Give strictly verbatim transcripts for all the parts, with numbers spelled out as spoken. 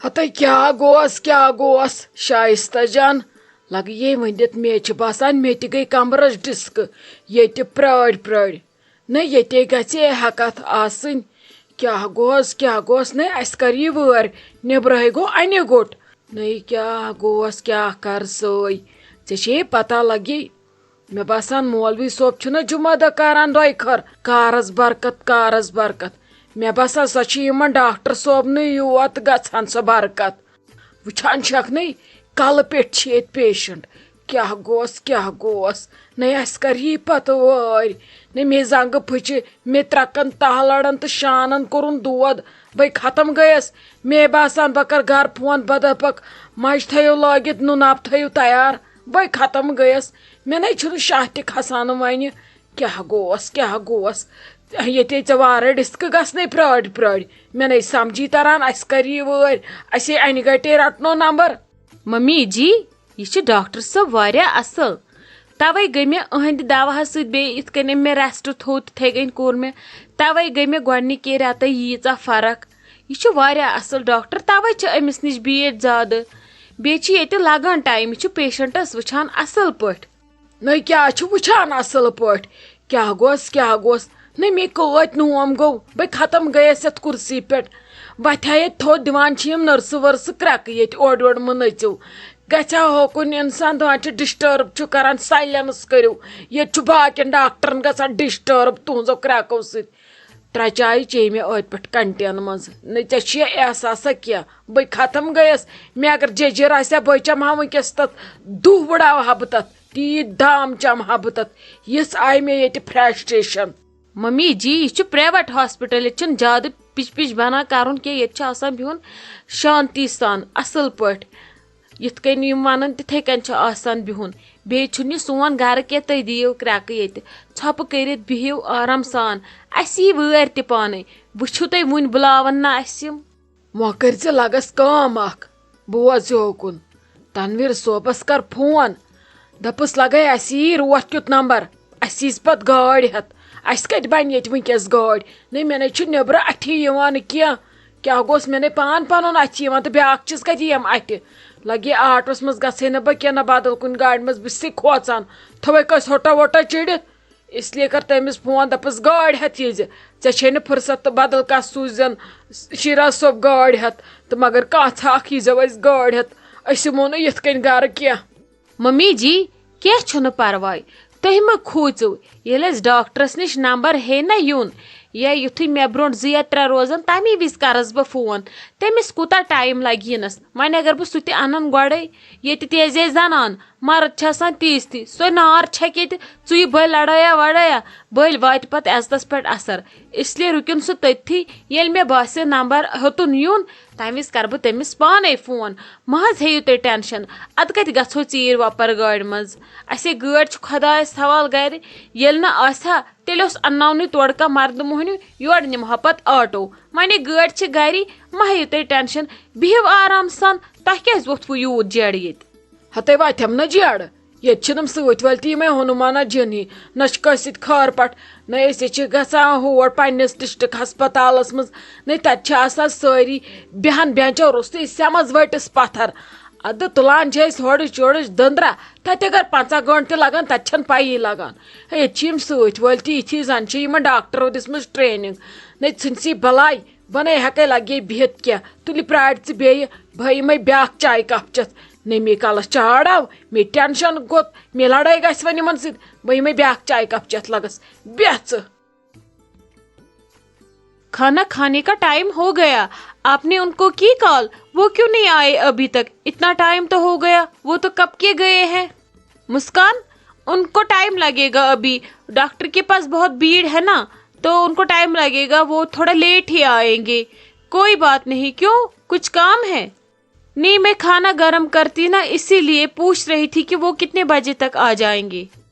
ہتے کیٛاہ گوس، کیٛاہ گوس، شائستہ جان؟ لگہٕ یے ؤنِتھ، مےٚ چھِ باسان مےٚ تہِ گٔے کمرس ڈسک ییٚتہِ پرٛٲرۍ پرٛٲرۍ۔ نہ، ییٚتے گژھِ ہے ہٮ۪کتھ آسٕنۍ۔ کیٛاہ گوس، کیٛاہ گوس؟ نہ، اَسہِ کر یہِ وٲرۍ، نیٚبرٕ ہے گوٚو انہِ گوٚٹ۔ نہ، کیٛاہ گوس، کیٛاہ کر سٲے؟ ژےٚ چھے پتہ لگی، مےٚ باسان مولوی صٲب چھُنہ جمعہ دۄہ کران دۄیہِ خٲر، کارس برکت، کارس برکت۔ مےٚ باسان سۄ چھِ یِمن ڈاکٹر صٲبنٕے یوت گژھان سۄ برکت۔ وٕچھان چھکھ نَے، کلہٕ پٮ۪ٹھ چھِ ییٚتہِ پیشنٹ۔ کیٛاہ گوس، کیٛاہ گوس؟ نَے اَسہِ کر یی پتہٕ وٲرۍ؟ نَے مے زنٛگہٕ پھٕچہِ، مے ترکن تہہ لڑن تہٕ شانن کوٚرُن دود۔ بے ختم گٔیس۔ مے باسان بہٕ کر گرٕ فون، بہٕ دپکھ، مَچہِ تھٲیِو لٲگِتھ، نُنہٕ آب تھٲیِو تیار۔ بے ختم گٔیس۔ مےٚ نَے چھُنہٕ شاہ تہِ کھسان وۄنۍ۔ کیٛاہ گوس، کیٛاہ گوس؟ ییٚتے ژےٚ وارٕ ڈسک گژھنَے پرٛٲرۍ پرٛٲرۍ۔ مےٚ نَے سمجھی تران، اَسہِ کر یی وٲرۍ؟ اَسے انہِ گٹے رٹنو نمبر۔ ممی جی، یہِ چھُ ڈاکٹر صٲب واریاہ اصل۔ توے گٔے مےٚ أہنٛدِ دواہس سۭتۍ بیٚیہِ یِتھ کٔنۍ أمۍ مےٚ rest تھوٚو، تِتھے کٔنۍ کوٚر مےٚ۔ توے گٔے مےٚ گۄڈنِکے رٮ۪تَے ییٖژاہ فرق۔ یہِ چھُ واریاہ اصل ڈاکٹر، توے چھِ أمِس نِش بیٖڑ زیادٕ۔ بیٚیہِ چھِ ییٚتہِ لگان time، یہِ چھُ پیشنٹس وٕچھان اصل پٲٹھۍ۔ نٔے کیٛاہ چھُ وٕچھان اصل پٲٹھۍ؟ کیٛاہ گوٚس، کیٛاہ گوٚس؟ نٔے مے کٲتۍ نوم گوٚو، بے ختم گٔیس یتھ کُرسی پٮ۪ٹھ۔ وتھے ییٚتہِ تھوٚد دِوان چھِ یِم نٔرسہٕ ؤرسہٕ کرٛٮ۪کہٕ ییٚتہِ اورٕ یورٕ مہٕ نٔژِو۔ گژھِ ہا ہوکُن انسان، دپان چھِ disturb چھُ کران، silence کٔرِو۔ ییٚتہِ چھُ باقین ڈاکٹرن گژھان disturb تُہنٛزو کرٛٮ۪کو سۭتۍ۔ ترٛےٚ چایہِ چیٚیہِ مےٚ أتھۍ پٮ۪ٹھ کنٹین منٛز۔ نہ ژےٚ چھُیا احساسا کینٛہہ؟ بے ختم گٔیس۔ مےٚ اگر جیجیٖر آسہِ ہا، بے چمہٕ ہا وٕنکیٚس تتھ، دُہ وٕڑاوٕ ہا بہٕ تتھ۔ تیٖتۍ دام چمہٕ ہا بہٕ تتھ۔ یِژھ آیہِ مےٚ ییٚتہِ frustration۔ ممی جی، یہِ چھُ private hospital، ییٚتہِ چھُنہٕ زیادٕ پِچ پِچ بنا کرُن کینٛہہ، ییٚتہِ چھُ آسان بِہُن شانتی سان، اصل پٲٹھۍ۔ یِتھ کٔنۍ یِم ونان، تِتھے کٔنۍ چھُ آسان بِہُن۔ بیٚیہِ چھُنہٕ یہِ سون گرٕ کینٛہہ، تُہۍ دِیِو کرٛٮ۪کہٕ ییٚتہِ۔ ژھۄپہٕ کٔرِتھ بِہِو آرام سان۔ اَسہِ یی وٲرۍ تہِ پانے۔ وٕچھِو تُہۍ، وُنہِ بُلاون نہ اَسہِ یِم۔ وۄنۍ کٔرۍ زِ لگس کٲم اکھ، بوز یوکُن۔ تنویر صٲبس کر فون، دپس لگے اَسہِ یی روتھ کیُتھ نمبر، اَسہِ ییٖز پتہٕ گٲڑۍ ہٮ۪تھ۔ اَسہِ کتہِ بنہِ ییٚتہِ وٕنکیٚس گٲڑۍ؟ نٔے مےٚ نَے چھُ نیٚبرٕ اَتھِ یِوان کینٛہہ۔ کیٛاہ گوٚژھ مےٚ نَے پان پنُن اَتھِ یِوان تہٕ بیٛاکھ چھِس کتہِ یِم اَتھِ؟ لگے آٹوس منٛز گژھے نہٕ بہٕ کینٛہہ، نہ بدل کُنہِ گاڑِ منٛز، بہٕ چھسے کھوژان۔ تھوے کٲنٛسہِ ہوٹا ووٹا چیٖرِتھ۔ اس لیے کر تٔمِس فون، دپس گٲڑۍ ہٮ۪تھ ییٖزِ۔ ژےٚ چھے نہٕ فرصت تہٕ بدل کانٛہہ سوٗززٮ۪ن شیراز صٲب گٲڑۍ ہٮ۪تھ تہٕ مگر کانٛژھا اکھ ییٖزیو اَسہِ گٲڑۍ ہٮ۪تھ۔ أسۍ یِمو نہٕ یِتھ کٔنۍ گرٕ کینٛہہ۔ ممی جی، کینٛہہ چھُنہٕ پرواے، تُہۍ مہ کھوٗژِو۔ ییٚلہِ اَسہِ ڈاکٹرس نِش نمبر ہے نہ یُن، یا یُتھُے مےٚ برونٛٹھ زٕ یا ترٛےٚ روزن، تمی وِزِ کرس بہٕ فون۔ تٔمِس کوٗتاہ ٹایم لگہِ یِنس؟ وۄنۍ اگر بہٕ سُہ تہِ انن گۄڈے، ییٚتہِ تہِ ٲسۍ زنان، مرد چھِ آسان تیٖژ تہِ، سۄ نار چھکہِ ییٚتہِ، ژٕ یہِ بٔلۍ لڑٲیا وڑٲیا، بٔلۍ واتہِ پتہٕ عزتس پٮ۪ٹھ اثر۔ اس لیے رُکِن سُہ تٔتھی، ییٚلہِ مےٚ باسہِ نمبر ہیوٚتُن یُن، تمہِ وِزِ کرٕ بہٕ تٔمِس پانے فون۔ مہ حظ ہیٚیِو تُہۍ ٹینشن، ادٕ کتہِ گژھو ژیٖرۍ وۄپر گٲڑۍ منٛز؟ اسے گٲڑۍ چھِ خۄدایس حوالہٕ گرِ، ییٚلہِ نہٕ آسہِ ہا، تیٚلہِ اوس انناونٕے تورٕ کانٛہہ مردٕ موہنیو، یورٕ نِمہٕ ہا پتہٕ آٹو۔ وۄنۍ گٲڑۍ چھِ گری، مہ ہیٚیِو تُہۍ ٹینشن، بِہِو آرام سان۔ تۄہہِ کیازِ ووٚتھوٕ یوٗت جیڈٕ ییٚتہِ؟ ہتے واتٮ۪م نہ جیڈٕ۔ ییٚتہِ چھِنہٕ یِم سۭتۍ وٲلۍ تہِ یِمے ہنومانا جِن ہی، نہ چھِ کٲنٛسہِ سۭتۍ خٲر پٹھ، نہ أسۍ چھِ گژھان ہور پننِس ڈسٹرکٹ ہسپتالس منٛز، نہ تتہِ چھِ آسان سٲری بیہان بینچو روٚستُے سٮ۪مز ؤٹِس پتھر۔ ادٕ تُلان چھِ أسۍ ہورٕچ یورٕچ دٔنٛدرا، تتہِ اگر پنٛژاہ گٲنٛٹہٕ تہِ لگان، تتہِ چھنہٕ پیی لگان۔ ہے، ییٚتہِ چھِ یِم سۭتۍ وٲلۍ تہِ یِتھی، زن چھِ یِمن ڈاکٹرو دِژمٕژ ٹریننگ، نہ ژھٕنسی بلاے۔ بنے ہٮ۪کے لگے بِہِتھ کینٛہہ، تُلہِ پرٛارِ ژٕ بیٚیہِ، بہٕ یِمے بیٛاکھ چایہِ کپ چٮ۪تھ۔ نہ مے کلس چاڑ آو، مے ٹینشن گوٚت، مے لڑٲے گژھِ وۄنۍ یِمن سۭتۍ، بہٕ یِمے بیٛاکھ چایہِ کپ چٮ۪تھ لگس۔ بیٚہہ ژٕ۔ کھانا کھانے کا ٹائم ہو گیا، آپ نے ان کو کی کال؟ وہ کیوں نہیں آئے ابھی تک؟ اتنا ٹائم تو ہو گیا، وہ تو کب کے گئے ہیں۔ مسکان، ان کو ٹائم لگے گا ابھی، ڈاکٹر کے پاس بہت بھیڑ ہے نا، تو ان کو ٹائم لگے گا، وہ تھوڑا لیٹ ہی آئیں گے۔ کوئی بات نہیں، کیوں، کچھ کام ہے؟ نہیں، میں کھانا گرم کرتی نا، اسی لیے پوچھ رہی تھی کہ وہ کتنے بجے تک آ جائیں گے۔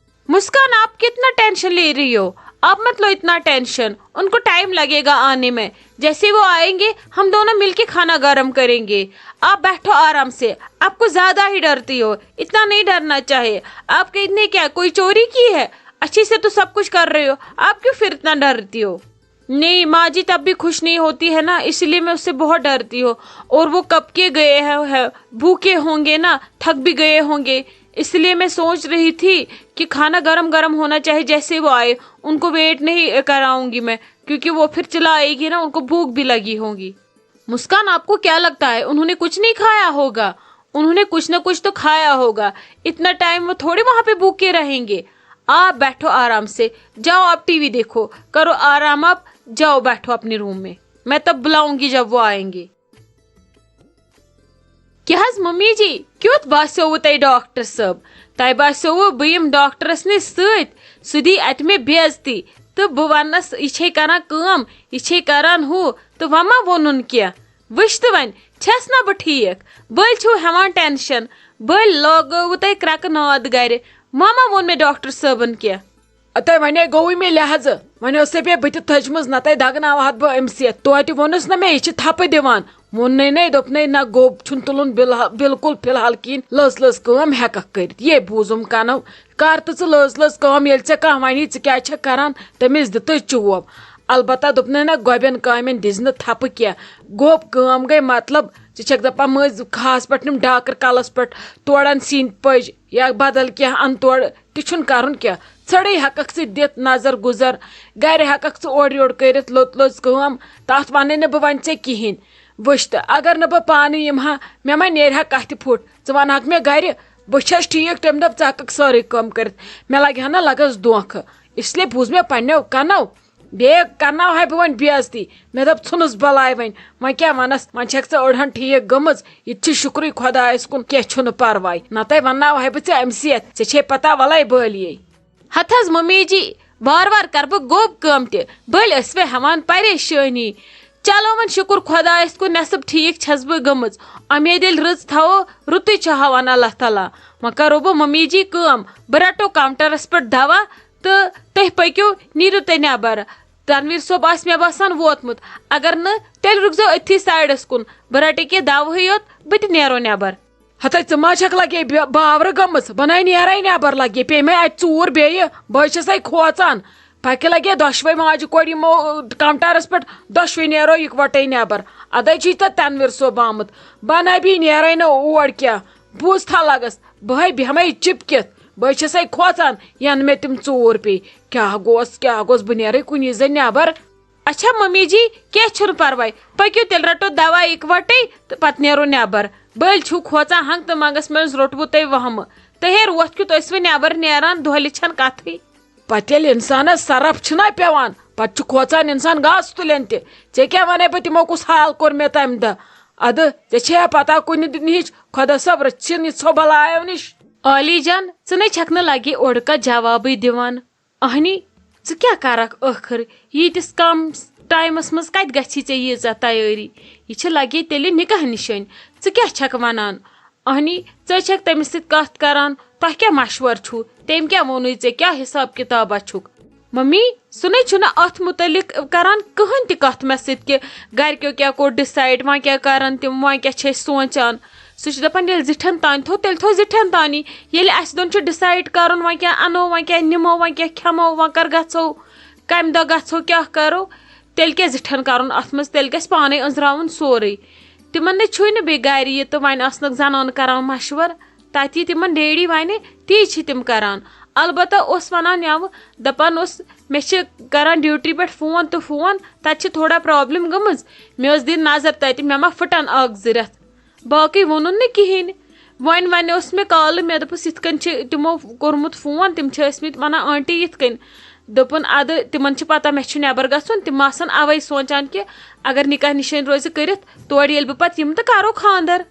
مسکان، آپ کتنا ٹینشن لے رہی ہو؟ آپ مت لو اتنا ٹینشن، ان کو ٹائم لگے گا آنے میں۔ جیسے وہ آئیں گے، ہم دونوں مل کے کھانا گرم کریں گے۔ آپ بیٹھو آرام سے، آپ کو زیادہ ہی ڈرتی ہو، اتنا نہیں ڈرنا چاہیے۔ آپ کے اتنے کیا کوئی چوری کی ہے؟ اچھے سے تو سب کچھ کر رہے ہو، آپ کیوں پھر اتنا ڈرتی ہو؟ नहीं, माँ जी तब भी खुश नहीं होती है ना, इसीलिए मैं उससे बहुत डरती हूँ। और वो कब के गए हैं, है, भूखे होंगे ना, थक भी गए होंगे, इसलिए मैं सोच रही थी कि खाना गरम गरम होना चाहिए, जैसे वो आए। उनको वेट नहीं कराऊंगी मैं, क्योंकि वो फिर चिल्लाएगी ना, उनको भूख भी लगी होगी। मुस्कान, आपको क्या लगता है, उन्होंने कुछ नहीं खाया होगा? उन्होंने कुछ ना कुछ तो खाया होगा। इतना टाइम वो थोड़ी वहां पे भूखे रहेंगे। आप बैठो आराम से, जाओ आप टीवी देखो, करो आराम, आप जाओ बैठो अपने रूम में। मैं तब बुलाऊंगी जब वो आएंगे। کیٛاہ حظ ممی جی، کیُتھ باسیووُ تۄہہِ ڈاکٹر صٲب؟ تۄہہِ باسیووُ بہٕ یِمہٕ ڈاکٹرس نِش سۭتۍ، سُہ دی اتہِ مےٚ بے عزتی، تہٕ بہٕ وننس یہِ چھے کران کٲم، یہِ چھے کران ہُہ، تہٕ وۄنۍ ما ووٚنُن کینٛہہ؟ وٕچھ تہٕ وۄنۍ، چھَس نا بہٕ ٹھیٖک؟ بٔلۍ چھِو ہٮ۪وان ٹٮ۪نشن، بٔلۍ لٲگٲوٕ تۄہہِ کرٛٮ۪کہٕ ناد گرِ۔ وۄنۍ ما ووٚن مےٚ ڈاکٹر صٲبن کینٛہہ؟ تۄہہِ وَنے گوٚوُے مےٚ لحاظہٕ، وۄنۍ ٲسے بے بہٕ تہِ تھٔجمٕژ، نَتہٕ دَگناوہَتھ بہٕ أمِس یَتھ۔ توتہِ ووٚنُس نہ مےٚ، یہِ چھِ تھپہٕ دِوان۔ ووٚننَے نَے، دوٚپنَے نہ، گوٚب چھُنہٕ تُلُن بِلحال، بِلکُل فِلحال کِہیٖنۍ، لٔژ لٔژ کٲم ہٮ۪کَکھ کٔرِتھ۔ یے بوٗزُم کَنو، کَر تہٕ ژٕ لٔژ لٔژ کٲم، ییٚلہِ ژےٚ کانٛہہ وَنی ژٕ کیٛازِ چھَکھ کَران، تٔمِس دِ تہٕ چوب۔ البتہ دوٚپنَے نہ، گۄبٮ۪ن کامٮ۪ن دِژ نہٕ تھپہٕ کینٛہہ۔ گوٚب کٲم گٔے، مطلب، ژٕ چھَکھ دَپان مٔنٛزۍ خاص پٲٹھۍ یِم ڈاکٕر کَلَس پٮ۪ٹھ تورَن سِنۍ پٔج یا بدل کینٛہہ اَن تورٕ، تہِ چھُنہٕ کَرُن کینٛہہ۔ ژھٔڑٕے ہٮ۪کَکھ ژٕ دِتھ نظر گُزر، گَرِ ہٮ۪کَکھ ژٕ اورٕ یورٕ کٔرِتھ، لوٚت لوٚژ کٲم، تَتھ وَنَے نہٕ بہٕ وۄنۍ ژےٚ کِہیٖنۍ۔ وٕچھ تہٕ، اگر نہٕ بہٕ پانہٕ یِمہٕ ہا، مےٚ ما نیرِ ہا کَتھِ پھُٹ، ژٕ وَنہٕ ہاکھ مےٚ گَرِ، بہٕ چھَس ٹھیٖک، تٔمۍ دوٚپ ژٕ ہٮ۪کَکھ سٲرٕے کٲم کٔرِتھ، مےٚ لَگہِ ہا نہ لَگَس دھوکہٕ۔ اس لیے بوٗز مےٚ پنٛنیو کَنو، بیٚیہِ کَرناوہَے بہٕ وۄنۍ بے عزتی، مےٚ دوٚپ ژھٕنُس بَلاے وۄنۍ، وۄنۍ کیٛاہ وَنَس، وۄنۍ چھَکھ ژٕ أڑہَن ٹھیٖک گٔمٕژ، یہِ تہِ چھُ شُکرٕے خۄدایَس کُن، کینٛہہ چھُنہٕ پَرواے، نَتَے وَنناوہَے بہٕ ژےٚ أمسٕے اَتھِ، ژےٚ چھے پَتہ وَلَے بٲلیے۔ ہتہٕ حظ مٔمی جی، وارٕ وارٕ کَرٕ بہٕ گوٚب کٲم تہِ، بٔلۍ ٲسوٕ ہٮ۪وان پریشٲنی۔ چلو وۄنۍ شُکُر خۄدایَس کُن، نٮ۪صٕب ٹھیٖک چھَس بہٕ گٔمٕژ، اُمید ییٚلہِ رٕژ تھاوو، رُتُے چھُ ہاوان اللہ تعالیٰ۔ وۄنۍ کَرو بہٕ مٔمی جی کٲم، بہٕ رَٹو کاوُنٛٹَرَس پٮ۪ٹھ دَوا تہٕ تُہۍ پٔکِو، نیٖرِو تُہۍ نٮ۪بَر۔ تنویر صٲب آسہِ مےٚ باسان ووتمُت، اگر نہٕ، تیٚلہِ رُکزیو أتھی سایڈَس کُن، بہٕ رَٹہٕ ییٚکیٛاہ دَوہٕے یوت، بہٕ تہِ نیرو نٮ۪بَر۔ ہتے ژٕ ما چھکھ لگے بے-، باورٕ گٔمٕژ؟ بہٕ نے نیرے نٮ۪بر، لگے پیٚیہِ مےٚ اتہِ ژوٗر بیٚیہِ، بہٕ ہے چھسے کھوژان۔ پکہِ لگے دۄشوے ماجہِ کورِ یِمو کمٹرس پٮ۪ٹھ، دۄشوے نیرو اکوٹے نٮ۪بر۔ ادے چھُے ژےٚ تنویر صٲب آمُت، بہٕ نے بیٚیہِ نیرے نہٕ اور کینٛہہ۔ بوٗز تھا لگس، بہٕ ہے بیٚہمے چپکِتھ، بہٕ ہے چھسے کھوژان، ینہٕ مےٚ تِم ژوٗر پیٚیہِ۔ کیٛاہ گوٚژھ، کیٛاہ گوٚژھ، بہٕ نیرے کُنی زٔنۍ نٮ۪بر۔ اچھا ممی جی، کینٛہہ چھُنہٕ پرواے، پٔکِو تیٚلہِ رَٹو دوا اِکوَٹَے تہٕ پَتہٕ نیرو نٮ۪بر۔ بٔلۍ چھِو کھوژان، ہنٛگ تہٕ منٛگَس منٛز روٚٹوٕ تۄہہِ وہمہٕ۔ تہٕ ہے، روتھ کیُتھ ٲسوٕ نٮ۪بر نیران، دۄہلہِ چھَنہٕ کَتھٕے۔ پَتہٕ ییٚلہِ اِنسانَس سرپھ چھُنہ پٮ۪وان، پَتہٕ چھُ کھوژان اِنسان گاسہٕ تُلٮ۪ن تہِ۔ ژےٚ کیٛاہ وَنے بہٕ تِمو کُس حال کوٚر مےٚ تَمہِ دۄہ؟ اَدٕ ژےٚ چھےٚ پَتہ کُنہِ دِ-، نِچ خۄدا صٲب رٔچھِن یہِ ژھۄ بَلایو نِش۔ عالی جان، ژٕ نے چھَکھ نہٕ لگے اورٕ کَتھ جوابٕے دِوان۔ اہنی، ژٕ کیٛاہ کرکھ ٲخٕر؟ ییٖتِس کم ٹایمس منٛز کتہِ گژھی ژےٚ ییٖژاہ تیٲری؟ یہِ چھِ لگے تیٚلہِ نکاح نِشٲنۍ۔ ژٕ کیٛاہ چھکھ ونان؟ اہنی، ژٕ چھکھ تٔمِس سۭتۍ کتھ کران، تۄہہِ کیٛاہ مشورٕ چھُو؟ تٔمۍ کیٛاہ ووٚنُے ژےٚ؟ کیٛاہ حساب کتابا چھُکھ؟ ممی، سُہ نے چھُنہٕ اتھ متعلق کران کٕہٕنۍ تہِ کتھ مےٚ سۭتۍ کہِ گرِکیو کیٛاہ کوٚر ڈِسایڈ، وۄنۍ کیٛاہ کرن تِم، وۄنۍ کیٛاہ چھِ أسۍ سونٛچان۔ سُہ چھُ دَپان، ییٚلہِ زِٹھٮ۪ن تانۍ تھوٚو، تیٚلہِ تھوٚو زِٹھٮ۪ن تانی۔ ییٚلہِ اَسہِ دۄن چھُ ڈِسایڈ کَرُن، وۄنۍ کیٛاہ اَنو، وۄنۍ کیٛاہ نِمو، وۄنۍ کیٛاہ کھٮ۪مو، وۄنۍ کَر گژھو، کَمہِ دۄہ گژھو، کیٛاہ کَرو، تیٚلہِ کیٛاہ زِٹھٮ۪ن کَرُن اَتھ منٛز؟ تیٚلہِ گژھِ پانَے أنٛزراوُن سورُے۔ تِمَن نے چھُے نہٕ بیٚیہِ گَرِ یہِ تہٕ وۄنۍ آسنَکھ زَنان کَران مَشوَر۔ تَتہِ یہِ تِمَن ڈیڈی وَنہِ، تی چھِ تِم کَران۔ البتہ اوس وَنان یَوٕ، دَپان اوس، مےٚ چھِ کَران ڈیوٹی پٮ۪ٹھ فون تہٕ فون، تَتہِ چھِ تھوڑا پرٛابلِم گٔمٕژ۔ مےٚ ٲس دِنۍ نظر تَتہِ، مےٚ ما پھٕٹَن اَکھ زٕ رٮ۪تھ۔ باقٕے ووٚنُن نہٕ کِہیٖنۍ۔ وۄنۍ وَنیوس مےٚ کالہٕ، مےٚ دوٚپُس، یِتھ کٔنۍ چھِ تِمو کوٚرمُت فون، تِم چھِ ٲسۍمٕتۍ وَنان، آنٹی یِتھ کٔنۍ۔ دوٚپُن، اَدٕ تِمَن چھِ پَتہ مےٚ چھُ نٮ۪بَر گژھُن، تِم آسَن اَوَے سونٛچان کہِ اگر نِکاح نِشٲنۍ روزِ کٔرِتھ، تورٕ ییٚلہِ بہٕ پَتہٕ یِمہٕ تہٕ کَرو خانٛدَر۔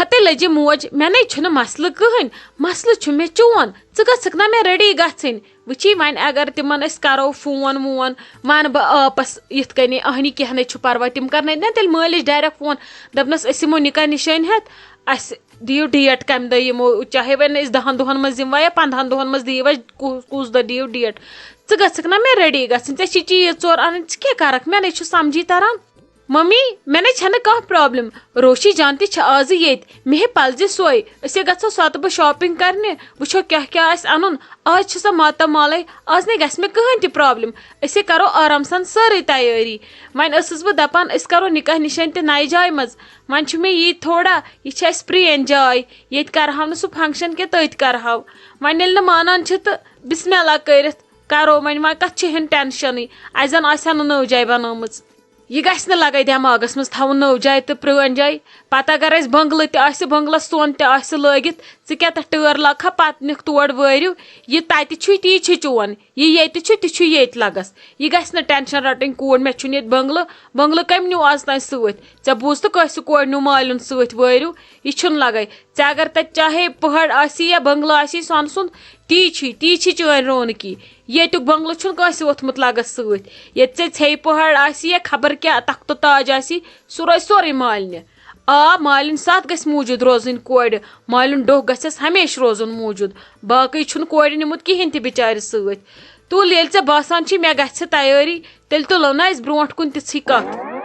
ہَتے لٔجہِ موج، مےٚ نے چھُنہٕ مسلہٕ کٕہٕنۍ، مسلہٕ چھُ مےٚ چون، ژٕ گٔژھکھ نہ مےٚ ریڈی گژھٕنۍ۔ وٕچھی وۄنۍ اگر تِمن أسۍ کرو فون وون، وَنہٕ بہٕ آپس یِتھ کٔنی، اہنی کینٛہہ نے چھُ پرواے، تِم کرنٲے نہ تیٚلہِ مٲلِس ڈایریکٹ فون، دپنس أسۍ یِمو نکاح نِشٲنۍ ہٮ۪تھ، اَسہِ دِیِو ڈیٹ کمہِ دۄہ یِمو، چاہے وۄنۍ أسۍ دہن دۄہن منٛز یِموا یا پنٛدہن دۄہن منٛز دِیِو اَسہِ، کُ-، کُس دۄہ دِیِو ڈیٹ، ژٕ گٔژھکھ نہ مےٚ ریڈی گژھٕنۍ، ژےٚ چھی چیٖز ژور انٕنۍ، ژٕ کیٛاہ کرکھ، مےٚ نے چھُ سمجھی تران۔ ممی، مےٚ نے چھنہٕ کانٛہہ پرابلم۔ روشی جان تہِ چھِ آزٕ ییٚتہِ، مےٚ ہے پلزِ سۄے۔ أسۍ ہے گژھو سۄتہٕ بہٕ شاپنگ کرنہِ، وٕچھو کیٛاہ کیٛاہ آسہِ انُن۔ آز چھِ سۄ ماتامالے، آز نے گژھِ مےٚ کٕہٕنۍ تہِ پرابلم۔ أسۍ ہے کرو آرام سان سٲرٕے تیٲری۔ وۄنۍ ٲسٕس بہٕ دپان، أسۍ کرو نکاح نشٲنۍ تہِ نَیہِ جایہِ منٛز۔ وۄنۍ چھُ مےٚ یی تھوڑا، یہِ چھِ اَسہِ پرٛٲنۍ جاے، ییٚتہِ کرہاو نہٕ سُہ فنکشن کینٛہہ، تٔتۍ کرہاو۔ وۄنۍ ییٚلہِ نہٕ مانان چھِ تہٕ بسم اللہ کٔرِتھ کرو وۄنۍ، وۄنۍ کتھ چھِ ہن ٹینشنٕے، اسہِ زن آسہِ ہا نہٕ نٔو جاے بنٲومٕژ۔ یہِ گژھِ نہٕ لگے دٮ۪ماغس منٛز تھاوُن نٔو جاے تہٕ پرٛٲنۍ جاے۔ پتہٕ اگر اسہِ بنگلہٕ تہِ آسہِ، بنگلس سۄن تہِ آسہِ لٲگِتھ، ژٕ کیٛاہ تتھ ٹٲر لاگکھا، پتہٕ نِکھ تور وٲرِو۔ یہِ تتہِ چھُے تی چھُے چون، یہِ ییٚتہِ چھُ تہِ چھُ ییٚتہِ لگس۔ یہِ گژھِ نہٕ ٹینشن رٹٕنۍ کوٗر، مےٚ چھُنہٕ ییٚتہِ بنگلہٕ، بنگلہٕ کٔمۍ نیوٗ از تام سۭتۍ؟ ژےٚ بوٗز تہٕ کٲنٛسہِ کورِ نیوٗ مالِیُن سۭتۍ وٲرِو؟ یہِ چھُنہٕ لگے۔ ژےٚ اگر تتہِ چاہے پہاڑ آسی یا بنگلہٕ آسی سۄنہٕ سُنٛد، تی چھی، تی چھی چٲنۍ رونقی۔ ییٚتیُک بنگلہٕ چھُنہٕ کٲنٛسہِ ووٚتھمُت لگس سۭتۍ۔ ییٚتہِ ژےٚ ژھیٚیہِ پہاڑ آسی یا خبر کیٛاہ تخت و تاج آسی، سُہ روزِ سورُے مالنہِ۔ آ، مالِنۍ ساتھ گژھِ موٗجوٗد روزٕنۍ کورِ، مالِیُن ڈوٚکھ گژھٮ۪س ہمیشہِ روزُن موٗجوٗد۔ باقٕے چھُنہٕ کورِ نیُمُت کِہیٖنۍ تہِ بِچارِ سۭتۍ۔ تُل، ییٚلہِ ژےٚ باسان چھی مےٚ گژھِ تیٲری، تیٚلہِ تُلو نہ أسۍ برونٛٹھ کُن تِژھٕے کتھ۔